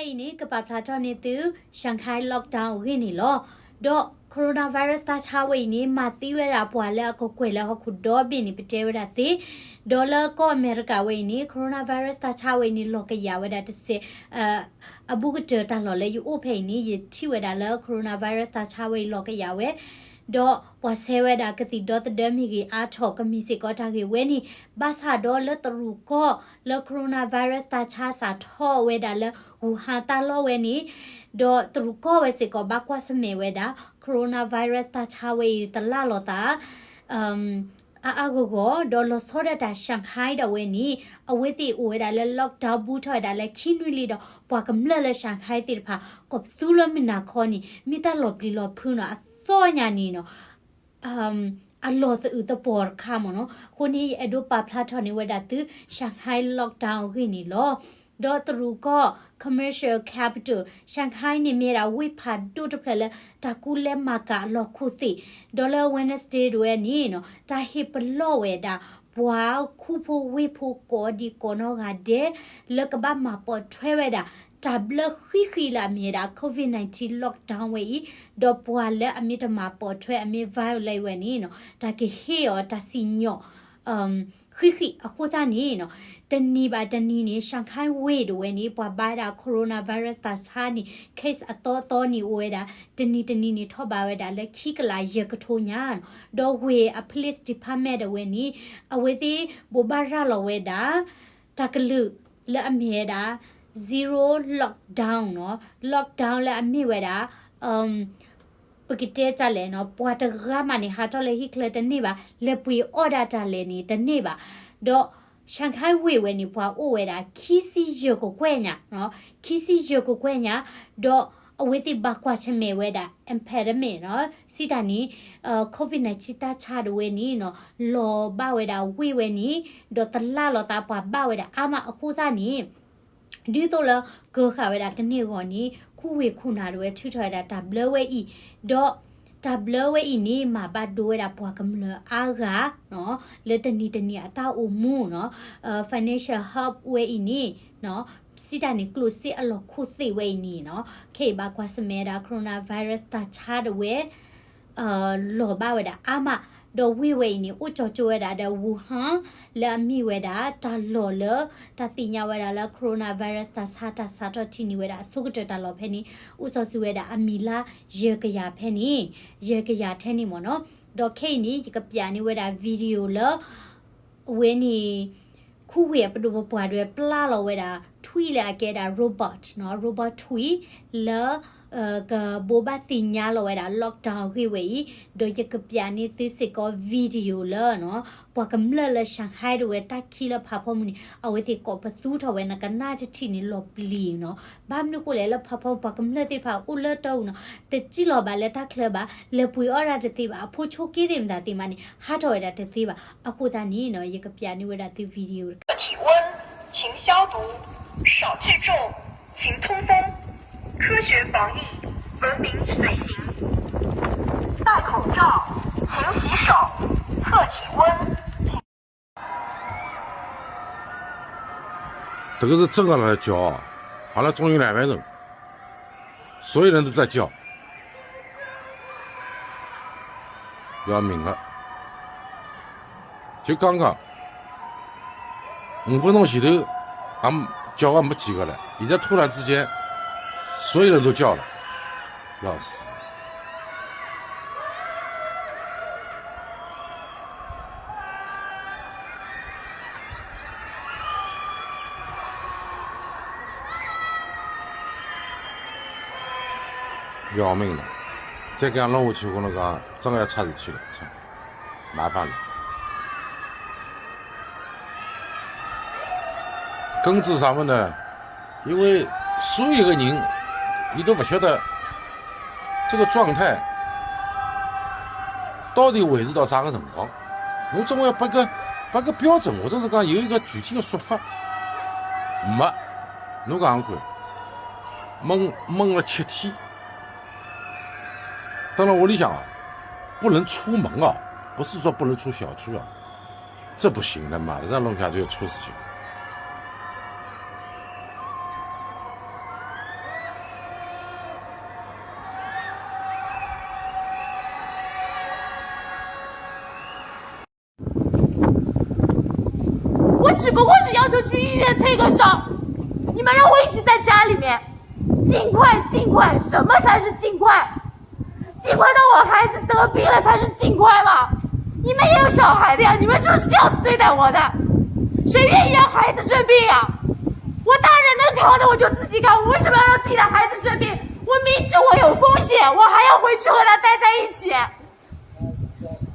ခဲအံၤန့ၣ် ကပာ်ဖျါထီၣ်န့ၢ်သု Shanghai lockdown အဂ့ၢ်န့ၣ်လီၤ. ဒီး coronavirus တၢ်ဆါဝဲအံၤန့ၣ် မၤသံဝဲဒၣ်ပှၤလၢအကကွဲၢ်လၢဟီၣ်ခိၣ်ဒီဘ့ၣ်န့ၣ် ပတဲဝဲဒၣ်သ့, ဒီးလၢကီၢ်အမဲရကၤဝဲအံၤန့ၣ် coronavirus တၢ်ဆါဝဲအံၤန့ၣ် လီၤကယၤဝဲဒၣ်တစဲး အဘူးကတၢၢ်တၢ်လီၢ်လၢယအိၣ်ဖဲအံၤန့ၣ် ယထံၣ်ဝဲဒၣ်လၢ coronavirus တၢ်ဆါဝဲအံၤလီၤကယၤဝဲ ဒီးပှၤဆဲးဝဲဒၣ်ကသံၣ်ဒီသဒၢမ့ၢ်ဂ့ၤ အါထီၣ်ကမ့ၢ်စ့ၢ်ကီးတၢ်ဂ့ၢ်ဝဲန့ၣ်, ဘၣ်ဆၣ်ဒီးလၢတရူးကီၢ်လၢ coronavirus တၢ်ဆါစးထီၣ်ဝဲဒၣ်လၢ Wuhan တၢ်လီၢ်ဝဲန့ၣ်, ဒီးတရူးကီၢ်ဝဲစ့ၢ်ကီးဘၣ်ကွၢ်ဆၢၣ်မဲာ်ဝဲဒၣ် coronavirus တၢ်ဆါဝဲအံၤတလၢ်လီၤသး အါအါဂီၢ်ဂီၢ်, ဒီးလီၤဆီဒၣ်တၢ် Shanghai ဒၣ်ဝဲန့ၣ် အဝဲသ့ၣ်အိၣ်ဝဲဒၣ်လၢ lockdown ဘူးထီၣ်ဝဲဒၣ်လၢခံနွံလံဒီး ပှၤကမျၢၢ်လၢ Shanghai သ့ၣ်တဖၣ် ကိးပသူလၢမုၢ်နၤခီန့ၣ် မ့ၢ်တၢ်လီၤပျံၤလီၤဖုးနီၤ အသီညါန့ၣ်နီၤ အလီၢ်သအုးသပှီၤတခါမ့ၢ်နီၤ. အဃိန့ၣ် ယအဲၣ်ဒိးပာ်ဖျါထီၣ်န့ၢ်ဝဲဒၣ်သု Shanghai lockdown အဂ့ၢ်န့ၣ်လီၤ. ဒီးတရူးကီၢ် commercial capital Shanghai န့ၣ်မ့ၢ်ဝဲဒၣ်ဝ့ၢ်ဖးဒိၣ်တဖျၢၣ်လၢ တၢ်ကူလဲၤမၤကၤအလီၢ်ခိၣ်သ့ၣ်, ဒီးလၢ Wednesday ဒၣ်ဝဲန့ၣ်နီၤ တၢ်ဟ့ၣ်ပလီၢ်ဝဲဒၣ် ပှၤခူဖိဝ့ၢ်ဖိကိးဒံးကိးနီၢ်ဂၤဒဲး လၢကဘၣ်မၤပိာ်ထွဲဝဲဒၣ် တၢ်ဘျၢဃံဃံလၢအမ့ၢ်ဝဲဒၣ် COVID nineteen lockdown ဝဲအံၤ, ဒီးပှၤလၢအမ့ၢ်တမၤပိာ်ထွဲ အမ့ၢ် violate ဝဲန့ၣ်နီၤ တၢ်ကဟ့ၣ်အီၤတၢ်စံၣ်ညီၣ် ဃံဃံအဃိသတးန့ၣ်နီၤ တနံၤဘၣ်တနံၤန့ၣ် Shanghai ဝ့ၢ်ဒၣ်ဝဲန့ၣ် ပှၤဘါဝဲဒၣ် coronavirus တၢ်ဆါန့ၣ် case အသီသီန့ၣ်အိၣ်ဝဲဒၣ် တနံၤတနံၤန့ၣ်ထီၣ်ဘးဝဲဒၣ်လၢခံကလးယဲၢ်ကထိညါနီၤ. ဒီးဝ့ၢ်အ police department ဒၣ်ဝဲန့ၣ် အဝဲသ့ၣ်ဘိးဘၣ်ရၤလီၤဝဲဒၣ် တၢ်ကလုၢ်လၢအမ့ၢ်ဝဲဒၣ် zero lockdown နီၤ, lockdown လၢအမ့ၢ်ဝဲဒၣ် ပကတဲတၢ်လဲၣ်နီၤ ပှၤတဂၤမးန့ၣ် ဟးထီၣ်လၢဟံၣ်ချၢတန့ၢ်ဘၣ်, လဲၤပှ့ၤအီၣ်ဒၣ်တၢ်လဲၣ်န့ၣ်တန့ၢ်ဘၣ်. ဒီး Shanghai ဝ့ၢ်ဝဲန့ၣ် ပှၤအိၣ်ဝဲဒၣ် ခံဆံယဲၢ်ကကွဲၢ်ညါ, ခံဆံယဲၢ်ကကွဲၢ်ညါ, ဒီးအဝဲသ့ၣ်ဘၣ်ကွၢ်ဆၢၣ်မဲာ်ဝဲဒၣ် impediment နီၤ, စံးတၢ်န့ၣ် COVID nineteen တၢ်ဆါဒၣ်ဝဲန့ၣ်နီၤ လီၤဘၣ်ဝဲဒၣ်ဝ့ၢ်ဝဲန့ၣ်, ဒီးတလၢ်လီၤသးပှၤဘၣ်ဝဲဒၣ်အါမးအဃိသတးန့ၣ် ဒ်သိးလၢကၢဃာ်ဝဲဒၣ်ကန့ၢ်အဂီၢ်န့ၣ် ခူဝ့ၢ်ခိၣ်နၢ်ဒၣ်ဝဲထုးထီၣ်ဝဲဒၣ်တၢ်ဘျၢဝဲအံၤ, ဒီးတၢ်ဘျၢဝဲအံၤန့ၣ် မၤဘၣ်ဒိဝဲဒၣ်ပှၤကမျၢၢ်အါဂၤ လၢတနံၤတနံၤအတၢ်အိၣ်မူနီၤ, financial help ဝဲအံၤန့ၣ် စံးတၢ်န့ၣ် ကျိၣ်စ့အလီၢ်ခိၣ်သ့ၣ်ဝဲအံၤန့ၣ်နီၤ, ခဲအံၤဘၣ်ကွၢ်ဆၢၣ်မဲာ်ဝဲဒၣ် coronavirus တၢ်ဆါဒၣ်ဝဲ လီၤဘၣ်ဝဲဒၣ်အါမး, ဒီးဝ့ၢ်ဝဲအံၤန့ၣ် အိၣ်ကၠီကၠိဝဲဒၣ်ဒီး Wuhan လၢအမ့ၢ်ဝဲဒၣ် တၢ်လီၢ်လၢ တၢ်သ့ၣ်ညါဝဲဒၣ်လၢ coronavirus တၢ်ဆါ တၢ်စးထီၣ်ထံၣ်န့ၢ်ဝဲဒၣ်အဆိကတၢၢ်တၢ်လီၢ်ဖဲန့ၣ် အိၣ်စီၤစုၤဝဲဒၣ်အမံၤလါ ယဲၢ်ကယၤဖဲန့ၣ်, ယဲၢ်ကယၤထဲန့ၣ်မ့ၢ်နီၤ, ဒီးခဲအံၤန့ၣ် ယကပျးန့ၢ်ဝဲဒၣ် video လၢ အဝဲန့ၣ် ခူဝ့ၢ်အပဒိၣ်ပပှၢ်ဒၣ်ဝဲပျၢ်လီၤဝဲဒၣ် ထွံၣ်လၢအကဲဒၣ် robot နီၤ, robot ထွံၣ် လၢ ကဘိးဘၣ်သ့ၣ်ညါလီၤဝဲဒၣ် lockdown အဂ့ၢ်ဝဲအံၤ, ဒီးယကပျးန့ၢ်သုစ့ၢ်ကီး video လၢနီၤ ပှၤကမျၢၢ်လၢ Shanghai ဒၣ်ဝဲတၢ်ခံလၢဖးဖီမုၢ်န့ၣ် အဝဲသ့ၣ်ကိးပသူထီၣ်ဝဲ နကနၣ်တထံၣ်န့ၣ် လီၤပျံၤနီၤ, ဘၣ်မနုၤဃိလဲၣ်လၢဖးဖီပှၤကမျၢၢ်သ့ၣ်တဖၣ်အိၣ်လၢတၢ်အူနီၤ, တစံၣ်လီၤဘၣ်လၢတၢ်ချၢဘၣ်, လဲၤပှ့ၤအီၣ်ဒၣ်တသ့ဘၣ်, အဖိဆိက့သ့ၣ်မတၤသ့ၣ်မးန့ၣ် ဟးထီၣ်ဝဲဒၣ်တသ့ဘၣ်, အဃိသတးန့ၣ်နီၤ ယကပျးန့ၢ်ဝဲဒၣ်သု video တခါ 体温，请消毒，少聚众，请通风，科学防疫，文明随行。戴口罩，勤洗手，测体温。这个是真的来叫啊，好了，终于来外头，所有人都在叫。 要命了。就刚刚五分钟前头，俺们叫了没几个了，现在突然之间，所有人都叫了，要死！ 要命了，再这样弄下去，我跟你讲，真的要出事体了，操，麻烦了。根治啥么呢？因为所有个人，伊都不晓得这个状态到底维持到啥个辰光。侬总要拨个，拨个标准，或者是讲有一个具体的说法。没，侬讲讲看，闷，闷了七天。 当然屋里向啊，不能出门啊，不是说不能出小区啊，这不行的，马上弄下就要出事情。就去医院退个烧，你们让我一直在家里面，尽快尽快，什么才是尽快？尽快到我孩子得病了才是尽快吗？你们也有小孩的呀，你们就是这样子对待我的，谁愿意让孩子生病啊？我大人能扛的我就自己扛，我为什么要让自己的孩子生病？我明知我有风险，我还要回去和他待在一起，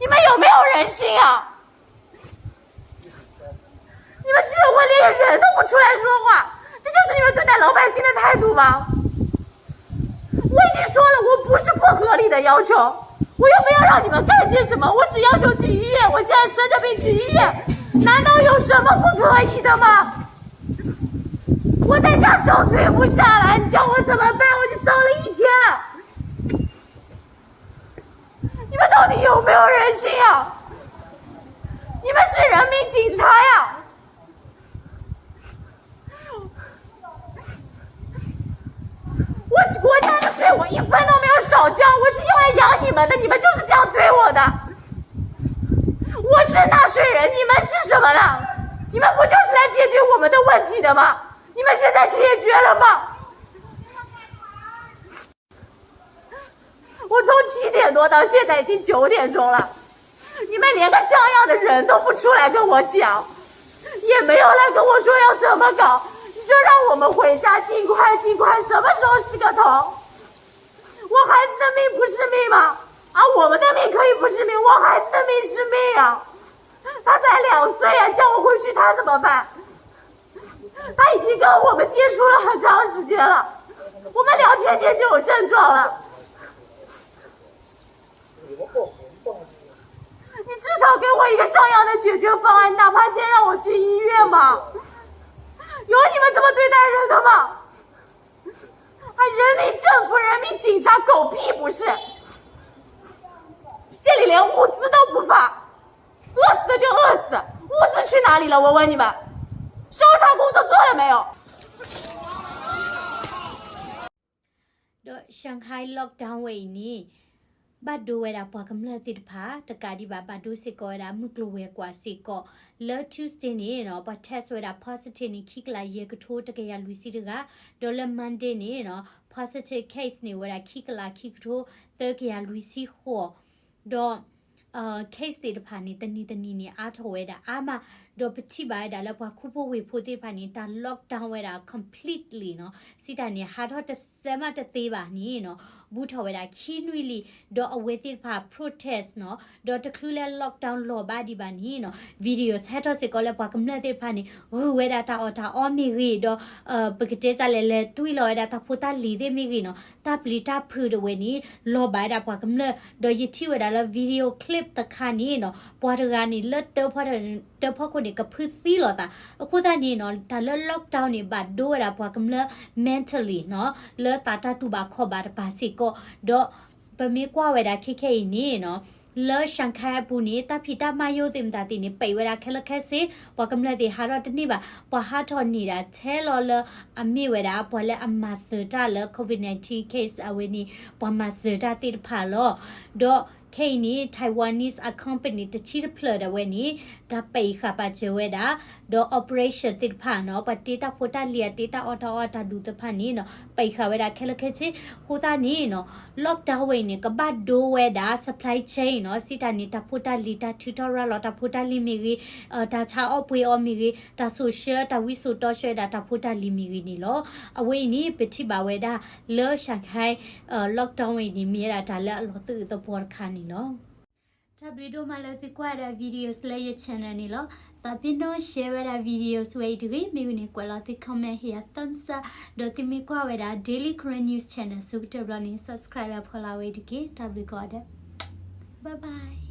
你们有没有人性啊？你们居委会连个人都不出来说话，这就是你们对待老百姓的态度吗？我已经说了，我不是不合理的要求，我又没有让你们干些什么，我只要求去医院，我现在生着病去医院，难道有什么不可以的吗？我在家烧退不下来，你叫我怎么办？我就烧了一天了。你们到底有没有人性啊？你们是人民警察呀！我国家的税我一分都没有少交，我是用来养你们的，你们就是这样对我的。我是纳税人，你们是什么呢？你们不就是来解决我们的问题的吗？你们现在解决了吗？我从七点多到现在已经九点钟了，你们连个像样的人都不出来跟我讲，也没有来跟我说要怎么搞，你就让我们回家尽快尽快，什么时候是个头？我孩子的命不是命吗？啊，我们的命可以不是命，我孩子的命是命啊！他才两岁啊，叫我回去他怎么办？他已经跟我们接触了很长时间了，我们聊天间就有症状了。你至少给我一个像样的解决方案，你哪怕先让我去医院嘛。有你们这么对待人的吗？还人民政府、人民警察狗屁不是，这里连物资都不发，饿死的就饿死，物资去哪里了？我问你们，收场工作做了没有？ ဒီး Shanghai lockdown ဝဲအံၤန့ၣ် ဘၣ်ဒိဝဲဒၣ်ပှၤကမျၢၢ်သ့ၣ်တဖၣ် တကးဒံးဘၣ် ဘၣ်ဒိစ့ၢ်ကီးဝဲဒၣ်မုၢ်ကျိၤဝဲၤကွာ်စ့ၢ်ကီး, လၢ Tuesday န့ၣ်နီၤ ပှၤ test ဝဲဒၣ် positive န့ၣ် ခံကလးယဲၢ်ကထိတကယၤလွံၢ်ဆံတဂၤ, ဒီးလၢ Monday န့ၣ်နီၤ positive case န့ၣ်ဝဲဒၣ်ခံကလးခံကထိသၢကယၤလွံၢ်ဆံဃိး, ဒီး case သ့ၣ်တဖၣ်န့ၣ် တနံၤတနံၤန့ၣ် အါထီၣ်ဝဲဒၣ်အါမး, ဒီးပထံၣ်ဘၣ်ဝဲဒၣ်လၢပှၤခိၣ်ဖိဝ့ၢ်ဖိသ့ၣ်တဖၣ်န့ၣ် တၢ် lockdown ဝဲဒၣ် completely နီၤ, စံးတၢ်န့ၣ် ဟးထီၣ်တစဲးမးတသ့ဘၣ်န့ၣ်နီၤ, ဘူးထီၣ်ဝဲဒၣ်ခံနွံလံ, ဒီးအဝဲသ့ၣ်တဖၣ် protest နီၤ, ဒီးတချုးလၢ lockdown လီၤဘၣ်ဒံးဘၣ်န့ၣ်နီၤ videos ဟဲထီၣ်စ့ၢ်ကီးလၢပှၤကမျၢၢ်သ့ၣ်တဖၣ်န့ၣ် ဂုာ်ဝဲဒၣ်တၢ်အီၣ်တၢ်အီမ့ၢ်ဂ့ၤ, ဒီး ပကတဲတၢ်လဲၣ် လဲၤတွံၢ်လီၤဝဲဒၣ်တၢ်ဖိတၢ်လံၤသ့ၣ်မ့ၢ်ဂ့ၤနီၤ, တၢ်ပျံၤတၢ်ဖုးတဝဲန့ၣ် လီၤဘၣ်ဝဲဒၣ်ပှၤကမျၢၢ်, ဒီးယထံၣ်ဝဲဒၣ်လၢ video clip တခါန့ၣ်နီၤ ပှၤတဂၤန့ၣ် လၢတၢ်ဖီခိၣ်န့ၣ် ကဖုသံလိာ်သး, အဃိသတးန့ၣ်နီၤ တၢ်လၢ lockdown န့ၣ် ဘၣ်ဒိဝဲဒၣ်ပှၤကမျၢၢ် mentally နီၤ, လၢသးတၢ်တူၢ်ဘၣ်ခီၣ်ဘၣ်တပၤစ့ၢ်ကီး, ဒီး ပမ့ၢ်ကွၢ်ဝဲဒၣ်ခဲခဲအံၤန့ၣ်နီၤ လၢ Shanghai အပူၤန့ၣ် တၢ်ဖံးတၢ်မၤယိၣ်သ့ၣ်မတၤသ့ၣ်န့ၣ် ပံးဝဲဒၣ်ခဲလၢာ်ခဲဆ့, ပှၤကမျၢၢ်သ့ၣ်ဟးထီၣ်တန့ၢ်ဘၣ်, ပှၤဟးထီၣ်န့ၢ်ဒၣ်ထဲလီၤလၢအမ့ၢ်ဝဲဒၣ် ပှၤလၢအမၤစၢၤတၢ်လၢ COVID nineteen case အဝဲန့ၣ် ပှၤမၤစၢၤတၢ်သ့ၣ်တဖၣ်လီၤ. ဒီးခဲအံၤန့ၣ် Taiwanese အ company တဆံတဖျၢၣ်ဒၣ်ဝဲန့ၣ် တၢ်ပံးဃာ်ပာ်စၢၤဝဲဒၣ်, ဒီး operation သ့ၣ်တဖၣ်နီၤ ပှၤတ့တၢ်ဖိတၢ်လံၤ အတ့တၢ်အီၣ်တၢ်အီအတၢ်ဒူသ့ၣ်တဖၣ်န့ၣ်နီၤ ပံးဃာ်ဝဲဒၣ်ခဲလၢာ်ခဲဆ့, အဃိသတးန့ၣ်နီၤ lockdown ဝဲအံၤန့ၣ် ကဘၣ်ဒိဝဲဒၣ် supply chain နီၤ, စံးတၢ်န့ၣ် တၢ်ဖိတၢ်လံၤ တၢ်ထုးထီၣ်ရၤလီၤတၢ်ဖိတၢ်လံၤမ့ၢ်ဂ့ၤ, တၢ်ဆါအီၣ်ပှ့ၤအီၤမ့ၢ်ဂ့ၤ, တၢ်စိာ်ဆှၢ တၢ်ဝံစိာ်တီဆှၢဝဲဒၣ်တၢ်ဖိတၢ်လံၤမ့ၢ်ဂ့ၤန့ၣ်လီၤ. အဝဲအံၤန့ၣ် ပထံၣ်ဘၣ်ဝဲဒၣ်လၢ Shanghai lockdown ဝဲအံၤန့ၣ် မ့ၢ်ဝဲဒၣ်တၢ်လၢအလီၤသူၣ်အုးသပှီၤတခါန့ၣ်လီၤ. တၢ်ဘျုးဒိၣ်မးလၢသုကွၢ်ဝဲဒၣ် videos လၢယ channel န့ၣ်လီၤ. သးပ့ၤနီၣ် share ဝဲဒၣ် videos ဝဲအံၤတဂ့ၤ, မ့ၢ်ဝံၤန့ၣ် ကွဲးလီၤသု comment ဟ့ၣ်ယၤ thumbs up, ဒီးသုမ့ၢ်ကွၢ်ဝဲဒၣ် Daily Karen News Channel ဆိကတၢၢ်ဘျီန့ၣ် subscribe ဝဲဖီလာ်ဝဲအံၤတက့ၢ်. တၢ်ဘျုးကိးဂၤဒဲး, bye bye.